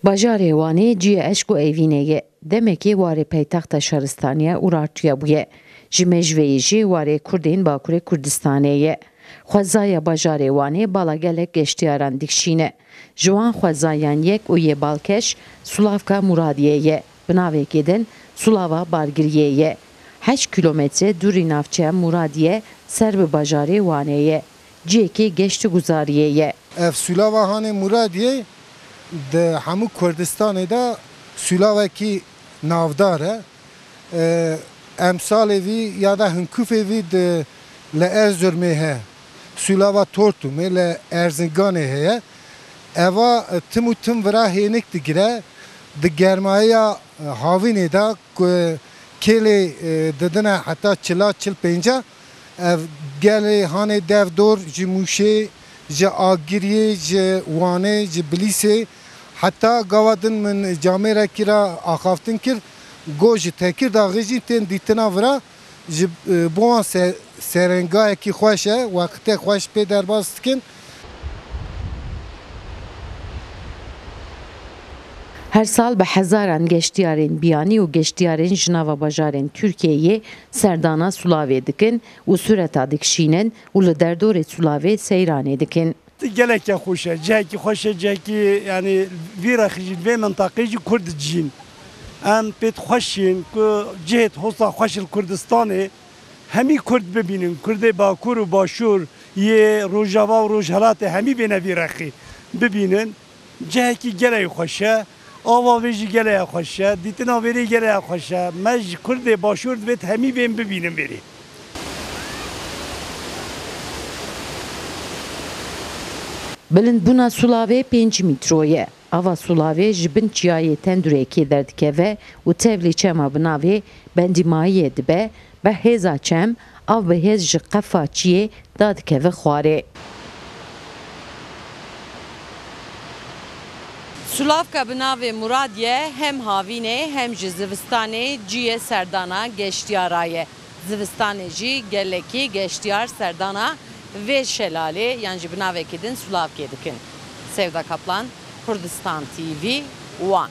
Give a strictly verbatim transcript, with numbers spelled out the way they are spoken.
Bajarê Wanê ciyê eşk û evînê ye. Demekê warê paytexta şaristaniye û rartûye bûye. Ji mêjveyê jî warê Kurdên Bakurê Kurdistanê ye. Xwezaya bajarê Wanê bala gelek geştiyaran dikişîne. Ji wan xwezayan yek û yê balkêş Sulavka Muradiyê ye. Bi navekê din Sulava Bargiriyê ye. Heşt kîlometre dûrî navçeya Muradiye ser bi bajarê Wanê ye. Ciyekê geşt û guzariyê ye. Ev Sulava Hanê Muradiyê di hemû Kurdistanê de sulavekî navdar e. E, emsalê vî ya da hinkûfê vî di li Erzurumê heye. Sulava Tortumê li Erzinganê heye. Eva, e, tim û tim vira hênik digire. Di germayeya, e, havînê de ku kêlê, e, didine heta çila, çil pênca, ev gelê Hanê dev dor ji Mûşê, ji Agiriyê, ji Wanê, ji Bilîsê, heta gava din min camêrekî re axaftin kir, got ji Tekirdaxê jî tên dîtina vira, ji, e, bo wan se-, serengayekî xweş e, wextê xweş pê derbas dikin. Her sal bi hezaran geştiyarên biyanî û geştiyarên ji nava bajarên Tirkiyeyê serdana Sulavê dikin û sureta dikişînin û li derdorê Sulavê seyranê dikin. Geleke xweş e, cihekî xweş e, cihekî, yanî, vî rexî jî, vê mintaqê jî Kurd dijîn. Em pê xweş yên ku cihêt hosta xweş li Kurdistanê hemî Kurd bibînin, Kurdê Bakur û Başûr, yê Rojava û Rojhelatê hemî bêne vî rexî bibînin. Cihekî gelekî xweş e, ava vê jî gelekî xweş e, dîtina vêrê gelekî xweş e. Me ji Kurdê Başûr divêt hemî bên bibînin vêrê. Bilindbûna Sulavê pênc mîtro ye. Ava Sulavê ji bin çiyayê Tendurêkê derdikeve û tevlî çema bi navê Bendîmayiyê dibe, bi hêza çem, av bi hêz ji qefa çiyê dadikeve xwarê. Sulavka bi navê Muradiye hem havînê hem jî zivistanê ciyê serdana geştiyara ye. Zivistanê jî gelekî geştiyar serdana vê şelalê yan jî bi navekî din Sulavkê dikin. Sevda Kaplan, Kurdistan T V, Wan.